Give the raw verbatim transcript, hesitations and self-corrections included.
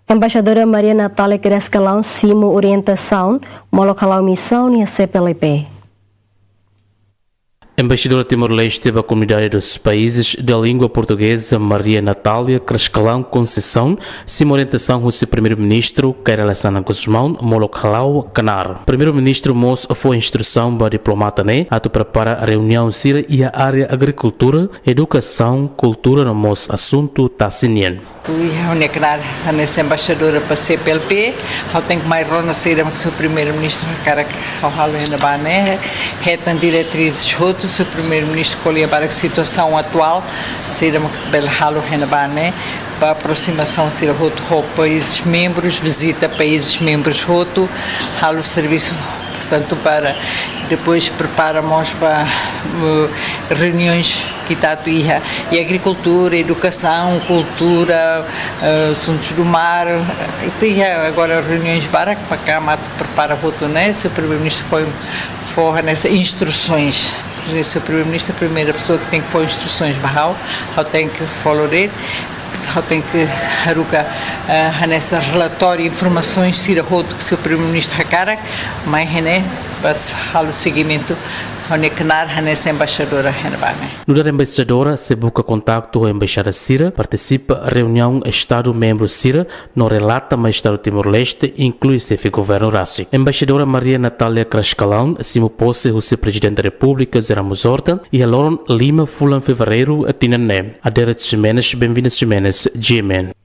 Embaixadora Maria Natália Crascalão simu orientasaun molok hala'o misaun iha C P L P. Embaixadora Timor-Leste ba Comunidade dos Países da Língua Portuguesa, Maria Natália Crascalão Conceição, simu orientasaun husi Primeiru-Ministru Kay Rala Xanana Gusmão molok hala'o knaar. Primeiru-Ministru mós fó instrusaun ba diplomata ne'e atu prepara reuniaun sira iha área agrikultura, edukasaun, kultura no mós asuntu tasi nian. Iha ha'u-nia knaar hanesan embaixadora ba C P L P, ha'u tenke mai rona saida mak señór Primeiru-Ministru hakarak ha'u halo iha ne'ebá ne'e, hetan diretrizes hotu, señór Primeiru-Ministru ko'alia barak situasaun atuál, saida mak bele halo iha ne'ebá ne'e, ba aprosimasaun sira hotu ho países membrus, vizita países membrus hotu, halo servisu, portantu, para depois prepara mós ba, eh, reuniões ke ita atu iha, iha agrikultura, edukasaun, kultura, eh, asuntus do mar, eh, ita iha agora reuniões barak, para ka mak atu prepara hotu ne'e, señór Primeiru-Ministru fó, fó hanesan instrusaun. Señór Primeiru-Ministru, primeira pessoa que tem que fó instrusaun ba ha'u, ha'u tenke follow it, ha'u tenke haruka, eh, hanesan relatóriu, informasaun sira hotu ke señór Primeiru-Ministru hakarak, mai iha ne'e, para halo segimentu, ha'u-nia knaar hanesan embaixadora iha ne'ebá ne'e. Nu'udar embaixadora sei buka kontaktu ho embaixada sira, partisipa reuniaun Estadu membru sira, no relata mai Estadu Timor-Leste, inklui xefe governu rasik. Embaixadora Maria Natália Crascalão simu pose husi Prezidente Repúblika José Ramos Horta iha loron lima fulan Fevereiru tinan ne'e. Adérito Ximenes, Benvinda Ximenes, G M N.